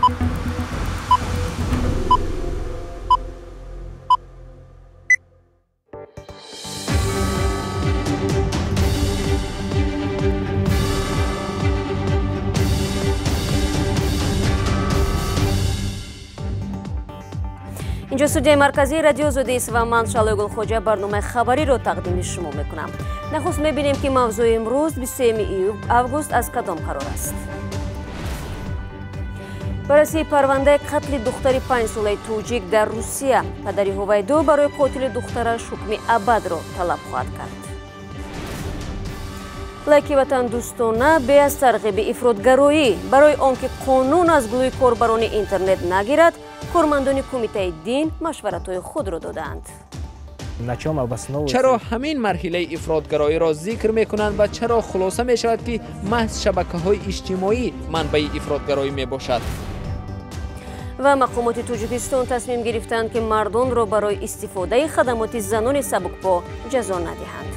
Инҷо студияи марказии радио Озодист ва ман Шалои Гулхоҷа барномаи хабариро тақдими шумо мекунам. Нахуст мебинем, ки мавзӯи имрӯз 23 август аз кадом қарор аст. Баррасии парвандаи қатли духтари 5-солаи тоҷик дар Русия. Падари Ҳувайдо барои қотили духтараш ҳукми абадро талаб хоҳад кард. Лайки ватандӯстона бе аз тарғиби ифротгароӣ. Барои он ки қонун аз гулӯи корбарони интернет нагирад, кормандони кумитаи дин машваратҳои худро додаанд. Чаро ҳамин марҳилаи ифротгароиро зикр мекунанд ва чаро хулоса мешавад, ки маҳз шабакаҳои иҷтимоӣ манбаи ифротгароӣ мебошад? Ва мақомоти Тоҷикистон тасмим гирифтанд, ки мардонро барои истифодаи хадамоти занони сабукпо ҷазо надиҳанд.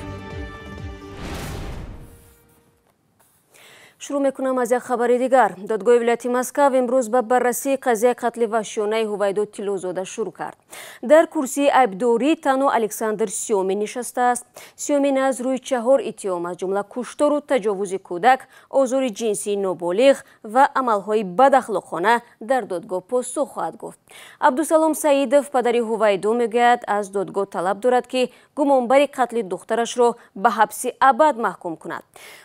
Шурӯъ мекунам аз як хабари дигар. Додгоҳи вилояти Москав имрӯз ба баррасии қазияи қатли ваҳшиёнаи Ҳувайдо Тиллозода шурӯъ кард. Дар курсии айбдорӣ танҳо Александр Сёмин нишастааст. Сёмин аз рӯи 4 иттиҳом, аз ҷумла куштору таҷовузи кӯдак, озори ҷинсии ноболиғ ва амалҳои бадахлоқона дар додгоҳ посух хоҳад гуфт. Абдусалом Саидов, падари Ҳувайдо, мегӯяд, аз додгоҳ талаб дорад, ки гумонбари қатли духтарашро ба ҳабси абад маҳкум кунад.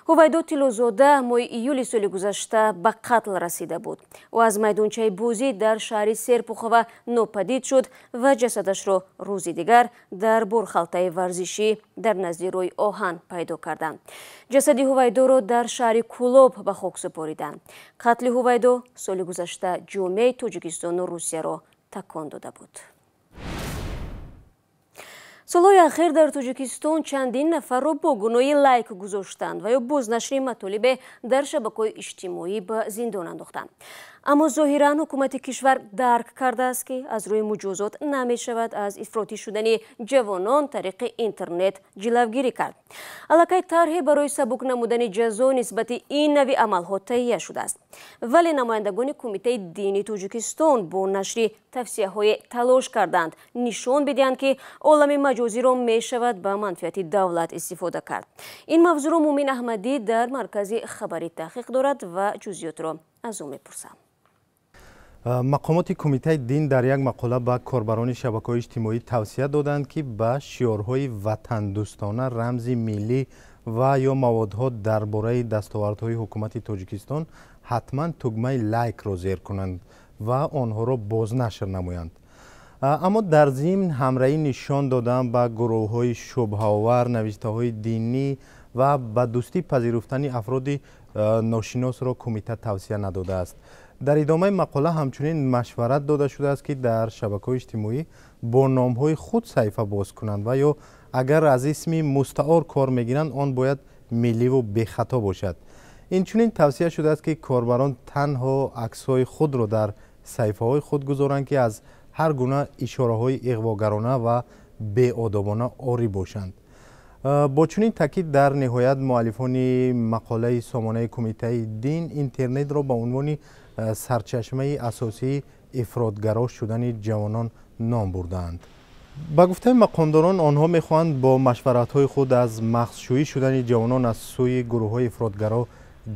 Ҳувайдо Тиллозода моҳи июли соли гузашта ба қатл расида буд. Ӯ аз майдончаи бозӣ дар шаҳри Серпухова нопадид шуд ва ҷасадашро рӯзи дигар дар борхалтаи варзишӣ дар назди рӯи оҳан пайдо карданд. Ҷасади Ҳувайдоро дар шаҳри Кулоб ба хок супориданд. Қатли Ҳувайдо соли гузашта ҷомеаи Тоҷикистону Русияро такон дода буд. Солҳои ахир дар Тоҷикистон чандин нафарро бо гуноҳи лайк гузоштанд ва ё бознашри матолибе дар шабакаҳои иҷтимоӣ ба зиндон андохтанд. Аммо зоҳиран ҳукумати кишвар дарк кардааст, ки аз рӯи муҷозот намешавад аз ифротӣ шудани ҷавонон тариқи интернет ҷилавгирӣ кард. Аллакай тарҳе барои сабук намудани ҷазо нисбати ин нави амалҳо таҳия шудааст. Вале намояндагони кумитаи дини Тоҷикистон бо нашри тавсияҳое талош карданд нишон бидиҳанд, ки олами маҷозиро мешавад ба манфиати давлат истифода кард. Ин мавзӯъро Мумин Аҳмадӣ дар маркази хабарӣ таҳқиқ дорад ва ҷузъиётро аз ӯ мепурсам. Мақомоти кумитаи дин дар як мақола ба корбарони шабакаҳои иҷтимоӣ тавсия доданд, ки ба шиорҳои ватандӯстона, рамзи миллӣ ва ё маводҳо дар бораи дастовардҳои ҳукумати Тоҷикистон ҳатман тугмаи лайкро зер кунанд ва онҳоро бознашр намоянд. Аммо дар зимн ҳамраҳӣ нишон додан ба гурӯҳҳои шубҳаовар, навиштаҳои динӣ ва ба дӯстӣ пазируфтани афроди ношиносро кумита тавсия надодааст. Дар идомаи мақола ҳамчунин машварат дода шудааст, ки дар шабакаҳои иҷтимоӣ бо номҳои худ саҳифа боз кунанд ва ё агар аз исми мустаор кор мегиранд, он бояд милливу бехато бошад. Инчунин тавсия шудааст, ки корбарон танҳо аксҳои худро дар саҳифаҳои худ гузоранд, ки аз ҳар гуна ишораҳои иғвогарона ва беодобона орӣ бошанд. Бо чунин таъкид дар ниҳоят муаллифони мақолаи сомонаи кумитаи дин интернетро ба унвони сарчашмаи асосии ифротгаро шудани ҷавонон ном бурдаанд. Ба гуфтаи мақомдорон, онҳо мехоҳанд бо машваратҳои худ аз мағзшӯӣ шудани ҷавонон аз сӯи гурӯҳҳои ифротгаро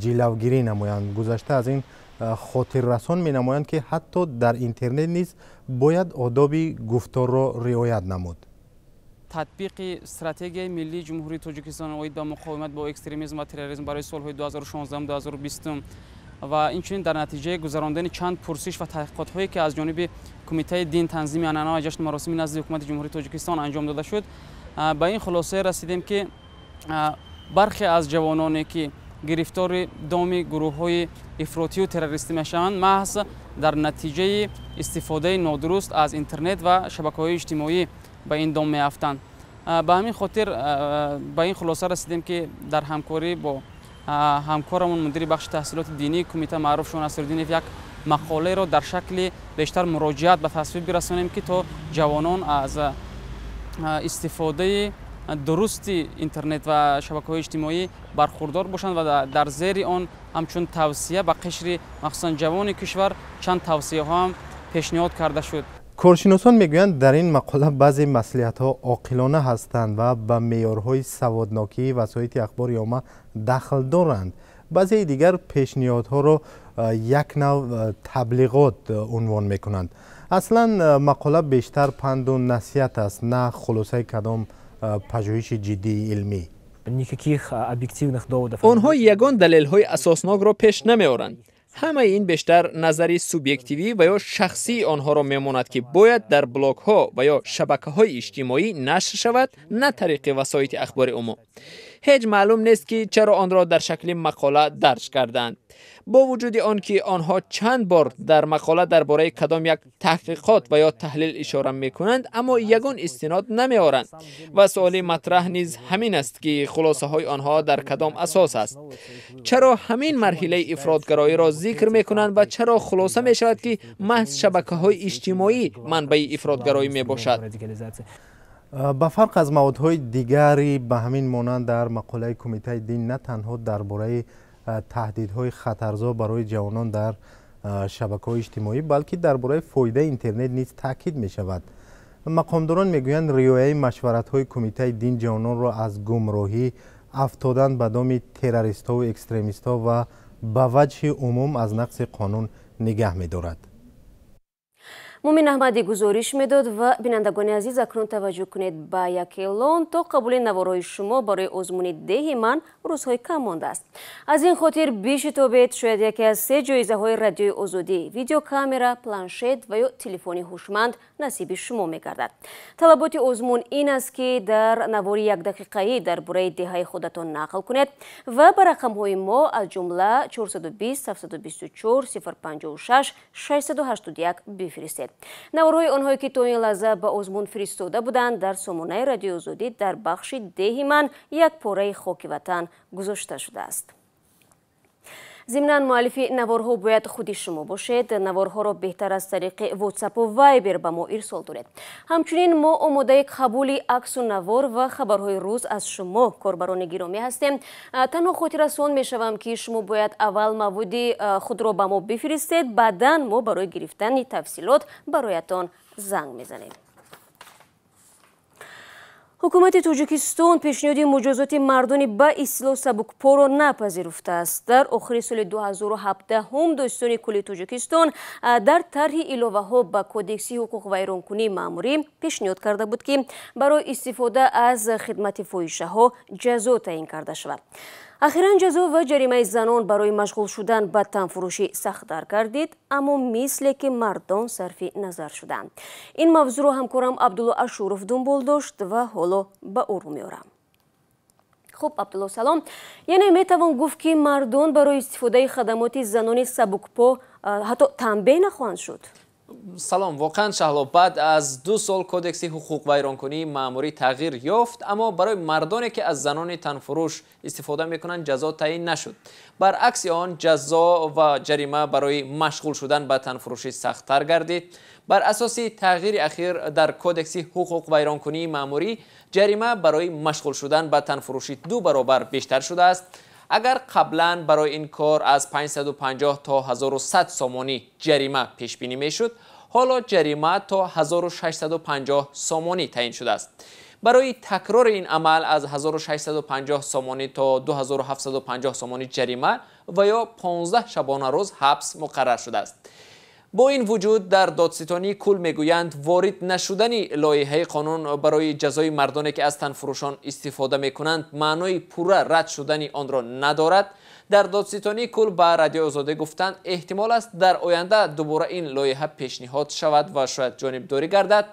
ҷилавгирӣ намоянд. Гузашта аз ин хотиррасон менамоянд, ки ҳатто дар интернет низ бояд одоби гуфторро риоят намуд. Татбиқи стратегияи миллии Ҷумҳурии Тоҷикистон оид ба муқовимат бо экстремизм ва терроризм барои солҳои 2016-2020 ва инчунин дар натиҷаи гузарондани чанд пурсиш ва таҳқиқотҳое, ки аз ҷониби Кумитаи дин, танзими анъана ва ҷашну маросими назди ҳукумати Ҷумҳурии Тоҷикистон анҷом дода шуд, ба ин хулосае расидем, ки бархе аз ҷавононе, ки гирифтори доми гурӯҳҳои ифротию террористӣ мешаванд, маҳз дар натиҷаи истифодаи нодуруст аз интернет ва шабакаҳои иҷтимоӣ ба ин дом меафтанд. Ба ҳамин хотир ба ин хулоса расидем, ки дар ҳамкорӣ бо ҳамкорамон, мудири бахши таҳсилоти динии кумита Маъруф Шонасриддинов, як мақолаеро дар шакли бештар муроҷиат ба тасвиб бирасонем, ки то ҷавонон аз истифодаи дурусти интернет ва шабакаҳои иҷтимоӣ бархурдор бошанд ва дар зери он ҳамчун тавсия ба қишри махсусан ҷавони кишвар чанд тавсияҳо ҳам пешниҳод карда шуд. Коршиносон мегӯянд, дар ин мақола баъзе маслиҳатҳо оқилона ҳастанд ва ба меъёрҳои саводнокии васоити ахбори омма дахл доранд. Баъзеи дигар пешниҳодҳоро як нав таблиғот унвон мекунанд. Аслан мақола бештар панду насиҳат аст, на хулосаи кадом пажӯҳиши ҷиддии илмӣ. Никаких объективных доводов. Онҳо ягон далелҳои асоснокро пеш намеоранд. Ҳамаи ин бештар назари субъективӣ ва ё шахсии онҳоро мемонад, ки бояд дар блогҳо ва ё шабакаҳои иҷтимоӣ нашр шавад, на тариқи васоити ахбори умум. Ҳеҷ маълум нест, ки чаро онро дар шакли мақола дарҷ карданд, бо вуҷуди он ки онҳо чанд бор дар мақола дар бораи кадом як таҳқиқот ва ё таҳлил ишора мекунанд, аммо ягон истинод намеоранд. Ва суоли матраҳ низ ҳамин аст, ки хулосаҳои онҳо дар кадом асос аст. Чаро ҳамин марҳилаи ифротгароиро зикр мекунанд ва чаро хулоса мешавад, ки маҳз шабакаҳои иҷтимоӣ манбаи ифротгароӣ мебошад? Ба фарқ аз маводҳои дигари ба ҳамин монанд, дар мақолаи Кумитаи дин на танҳо дар бораи таҳдидҳои хатарзо барои ҷавонон дар шабакаҳои иҷтимоӣ, балки дар бораи фоидаи интернет низ таъкид мешавад. Мақомдорон мегӯянд, риояи машваратҳои Кумитаи дин ҷавононро аз гумроҳӣ, афтодан ба доми террористҳову экстремистҳо ва ба ваҷҳи умум аз нақси қонун нигаҳ медорад. Мумин Аҳмадӣ гузориш медод. Ва бинандагони азиз, акнун таваҷҷӯҳ кунед ба як эълон. То қабули наворҳои шумо барои озмуни «Деҳи ман» рӯзҳои кам мондааст. Аз ин хотир бишитобед, шояд яке аз се ҷоизаҳои Радиои Озодӣ: видеокамера, планшет ва ё телефони ҳушманд насиби шумо мегардад. Талаботи озмун ин аст, ки дар навори якдақиқаӣ дар бораи деҳаи худатон нақл кунед ва ба рақамҳои мо, аз ҷумла 420 724 056 681 бифиристед. Наворҳои онҳое, ки то ин лаҳза ба озмун фиристода буданд, дар сомонаи Радиои Озодӣ дар бахши «Деҳи ман», як пораи хоки ватан гузошта шудааст. Зимнан, муаллифи наворҳо бояд худи шумо бошед. Наворҳоро беҳтар аз тариқи Ватсапу Вайбер ба мо ирсол доред. Ҳамчунин мо омодаи қабули аксу навор ва хабарҳои рӯз аз шумо, корбарони гиромӣ, ҳастем. Танҳо хотиррасон мешавам, ки шумо бояд аввал маводи худро ба мо бифиристед, баъдан мо барои гирифтани тафсилот бароятон занг мезанем. Ҳукумати Тоҷикистон пешниҳоди муҷозоти мардони ба истилоҳ сабукпоро напазируфтааст. Дар охири соли 2017 Додситони кулли Тоҷикистон дар тарҳи иловаҳо ба Кодекси ҳуқуқвайронкунии маъмурӣ пешниҳод карда буд, ки барои истифода аз хидмати фоҳишаҳо ҷазо таъин карда шавад. Ахиран ҷазо ва ҷаримаи занон барои машғул шудан ба танфурӯшӣ сахттар гардид, аммо мисле ки мардон сарфи назар шуданд. Ин мавзӯъро ҳамкорам Абдулло Ашуров дунбол дошт ва ҳоло ба ӯ рӯ меорам. Хуб, Абдулло, салом. Яъне метавон гуфт, ки мардон барои истифодаи хадамоти занони сабукпо ҳатто танбеҳ нахоҳанд шуд? Салом. Воқеан, Шаҳло, баъд аз 2 сол Кодекси ҳуқуқвайронкунии маъмурӣ тағйир ёфт, аммо барои мардоне, ки аз занони танфурӯш истифода мекунанд, ҷазо таъин нашуд. Баръакси он, ҷазо ва ҷарима барои машғул шудан ба танфурӯшӣ сахттар гардид. Бар асоси тағйири ахир дар Кодекси ҳуқуқвайронкунии маъмурӣ, ҷарима барои машғул шудан ба танфурӯшӣ ду баробар бештар шудааст. Агар қаблан барои ин кор аз 550 то 1100 сомонӣ ҷарима пешбинӣ мешуд, ҳоло ҷарима то 1650 сомонӣ таъин шудааст. Барои такрори ин амал аз 1650 сомонӣ то 2750 сомонӣ ҷарима ва ё 15 шабонарӯз ҳабс муқаррар шудааст. Бо ин вуҷуд, дар Додситонии кул мегӯянд, ворид нашудани лоиҳаи қонун барои ҷазои мардоне, ки аз танфурӯшон истифода мекунанд, маънои пурра рад шудани онро надорад. Дар Додситонии кул ба Радиои Озодӣ гуфтанд, эҳтимол аст, дар оянда дубора ин лоиҳа пешниҳод шавад ва шояд ҷонибдорӣ гардад.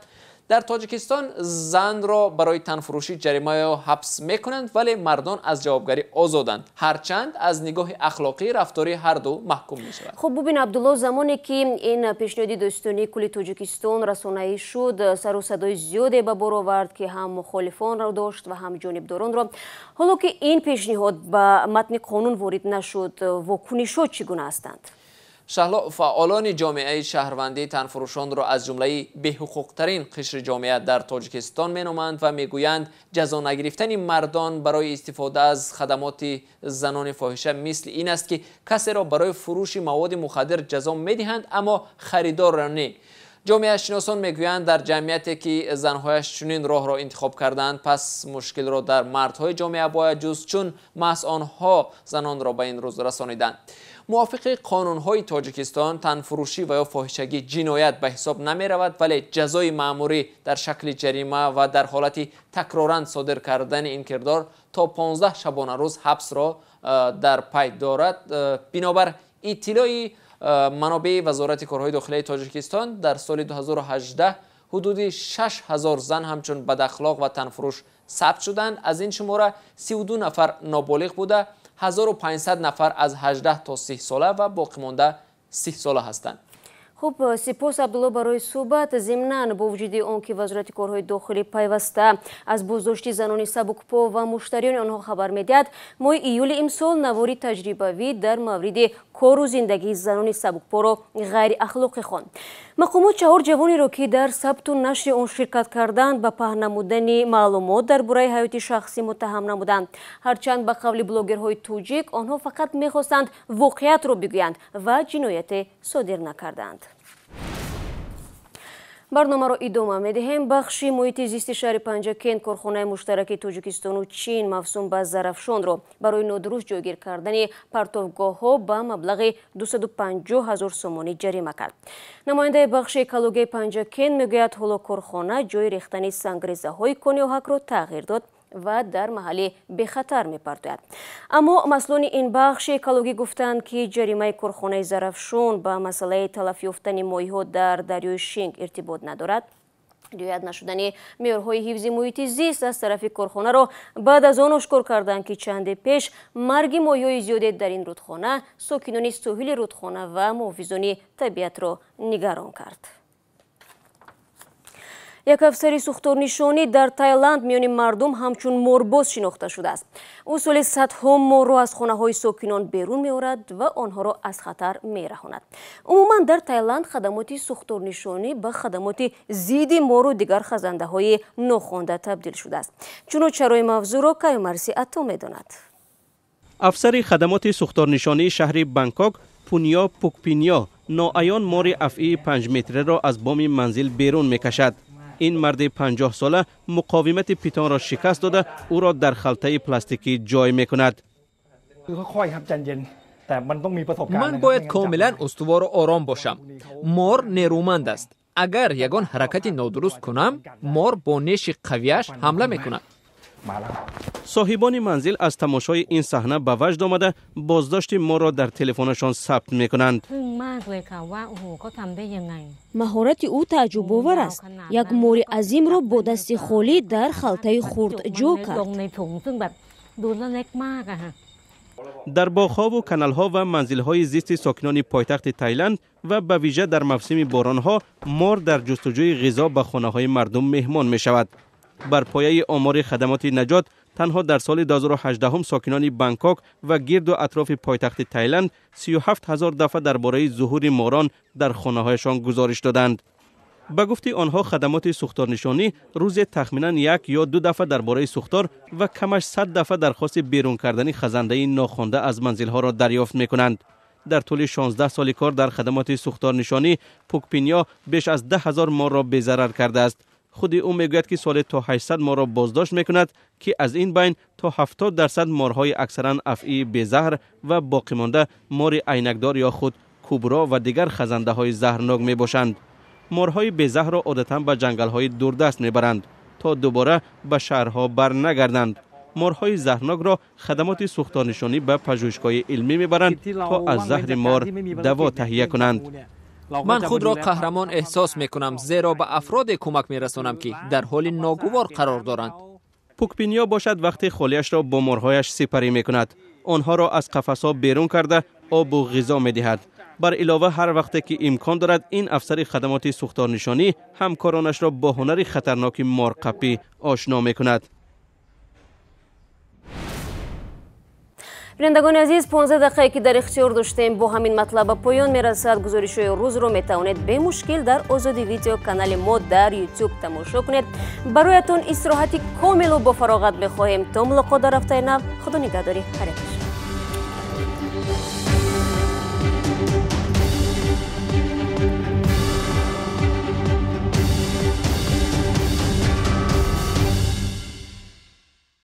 Дар Тоҷикистон занро барои танфурӯшӣ ҷарима ё ҳабс мекунанд, вале мардон аз ҷавобгарӣ озоданд, ҳарчанд аз нигоҳи ахлоқӣ рафтори ҳарду маҳкум мешавад. Хуб, бубин, Абдулло, замоне ки ин пешниҳоди Додситонии кулли Тоҷикистон расонаӣ шуд, сару садои зиёде ба бор овард, ки ҳам мухолифонро дошт ва ҳам ҷонибдоронро. Ҳоло ки ин пешниҳод ба матни қонун ворид нашуд, вокунишҳо чӣ гуна ҳастанд? Шаҳло, фаъолони ҷомеаи шаҳрвандӣ танфурӯшонро аз ҷумлаи беҳуқуқтарин қишри ҷомеа дар Тоҷикистон меноманд ва мегӯянд ҷазо нагирифтани мардон барои истифода аз хадамоти занони фоҳиша мисли ин аст, ки касеро барои фурӯши маводи мухаддир ҷазо медиҳанд, аммо харидорро не. Ҷомеашиносон мегӯянд дар ҷамъияте ки занҳояш чунин роҳро интихоб карданд, пас мушкилро дар мардҳои ҷомеа бояд ҷуст, чун маҳз онҳо занонро ба ин рӯз расониданд. Мувофиқи қонунҳои Тоҷикистон танфурӯшӣ ва ё фоҳишагӣ ҷиноят ба ҳисоб намеравад, вале ҷазои маъмурӣ дар шакли ҷарима ва дар ҳолати такроран содир кардани ин кирдор то 15 шабонарӯз ҳабсро дар пай дорад. Бинобар иттилои манобеи Вазорати корҳои дохилияи Тоҷикистон дар соли 2018 ҳудуди 6000 зан ҳамчун бадахлоқ ва танфурӯш сабт шуданд. Аз ин шумора 32 нафар ноболиғ буда, 1500 нафар аз 18 то 30 сола ва боқимонда 30 сола ҳастанд. Хуб, сипос Абдулло барои суҳбат. Зимнан бо вуҷуди он ки Вазорати корҳои дохилӣ пайваста аз боздошти занони сабукпо ва муштариёни онҳо хабар медиҳад, моҳи июли имсол навори таҷрибавӣ дар мавриди кору зиндагии занони сабукпоро ғайриахлоқӣ хонд. Мақомот чаҳор ҷавонеро, ки дар сабту нашри он ширкат карданд, ба паҳн намудани маълумот дар бораи ҳаёти шахсӣ муттаҳам намуданд. Ҳарчанд ба қавли блогерҳои тоҷик онҳо фақат мехостанд воқеиятро бигӯянд ва ҷинояте содир накарданд. Барномаро идома медиҳем. Бахши муҳити зисти шаҳри Панҷакент корхонаи муштараки Тоҷикистону Чин мавсум ба Зарафшонро барои нодуруст ҷойгир кардани партовгоҳҳо ба маблағи 250 ҳазор сомонӣ ҷарима кард. Намояндаи бахши экологияи Панҷакент мегӯяд, ҳоло корхона ҷои рехтани сангрезаҳои кони оҳакро тағйир дод ва дар маҳалли бехатар мепартояд. Аммо масъулони ин бахши экологӣ гуфтанд, ки ҷаримаи корхонаи Зарафшон ба масъалаи талаф ёфтани моҳиҳо дар дарёи Шинг иртибот надорад. Риоят нашудани меъёрҳои ҳифзи муҳити зист аз тарафи корхонаро баъд аз он ошкор карданд, ки чанде пеш марги моҳиҳои зиёде дар ин рудхона сокинони соҳили рудхона ва муҳофизони табиатро нигарон кард. Як афсари сӯхторнишонӣ дар Таиланд миёни мардум ҳамчун морбоз шинохта шудааст. Ӯ соли садҳо морро аз хонаҳои сокинон берун меорад ва онҳоро аз хатар мераҳонад. Умуман дар Таиланд хадамоти сӯхторнишонӣ ба хадамоти зидди мору дигар хазандаҳои нохонда табдил шудааст. Чуно чарои мавзӯъро Каюмарси Ато медонад. Афсари хадамоти сӯхторнишонии шаҳри Бангкок Пуньё Пукпиньё ноаён мори афъии 5 метреро аз боми манзил берун мекашад. Ин марди 50 сола муқовимати питонро шикаст дода, ӯро дар халтаи пластикӣ ҷой мекунад. Ман бояд комилан устувору ором бошам. Мор нерӯманд аст. Агар ягон ҳаракати нодуруст кунам, мор бо неши қавияш ҳамла мекунад. Соҳибони манзил аз тамошои ин саҳна ба ваҷд омада, боздошти морро дар телефонашон сабт мекунанд. Маҳорати ӯ тааҷҷубовар аст. Як мори азимро бо дасти холӣ дар халтаи хурд ҷо кард. Дар боғҳову каналҳо ва манзилҳои зисти сокинони пойтахти Таиланд ва ба вижа дар мавсими боронҳо мор дар ҷустуҷӯи ғизо ба хонаҳои мардум меҳмон мешавад. Бар пояи омори хадамоти наҷот танҳо дар соли 2018 сокинони Бангкок ва гирду атрофи пойтахти Таиланд 37 ҳазор дафъа дар бораи зуҳури морон дар хонаҳояшон гузориш доданд. Ба гуфти онҳо хадамоти сӯхторнишонӣ рӯзе тахминан як ё ду дафъа дар бораи сӯхтор ва камаш 100 дафъа дархости берун кардани хазандаи нохонда аз манзилҳоро дарёфт мекунанд. Дар тӯли 16 соли кор дар хадамоти сӯхторнишонӣ Пукпиньё беш аз 10 ҳазор морро безарар кардааст. Худи ӯ мегӯяд, ки соле то 800 морро боздошт мекунад, ки аз ин байн то 70% морҳои аксаран афъии безаҳр ва боқимонда мори айнакдор ё худ кубро ва дигар хазандаҳои заҳрнок мебошанд. Морҳои безаҳрро одатан ба ҷангалҳои дурдаст мебаранд, то дубора ба шаҳрҳо барнагарданд. Морҳои заҳрнокро хадамоти сӯхторнишонӣ ба пажӯҳишгоҳи илмӣ мебаранд, то аз заҳри мор даво таҳия кунанд. Ман худро қаҳрамон эҳсос мекунам, зеро ба афроде кӯмак мерасонам, ки дар ҳоли ногувор қарор доранд. Пукпиньё бошад вақти холиашро бо морҳояш сипарӣ мекунад. Онҳоро аз қафасҳо берун карда обу ғизо медиҳад. Бар илова ҳар вақте ки имкон дорад, ин афсари хадамоти сӯхторнишонӣ ҳамкоронашро бо ҳунари хатарноки морқапӣ ошно мекунад. Бинандагони азиз, 15 дақиқае ки дар ихтиёр доштем, бо ҳамин матлаб ба поён мерасад. Гузоришҳои рӯзро метавонед бемушкил дар Озодӣ Видео, канали мо дар Ютуб, тамошо кунед. Бароятон истироҳати комилу бофароғат мехоҳем. То мулоқот дар ҳафтаи нав, худо нигаҳдори ҳар.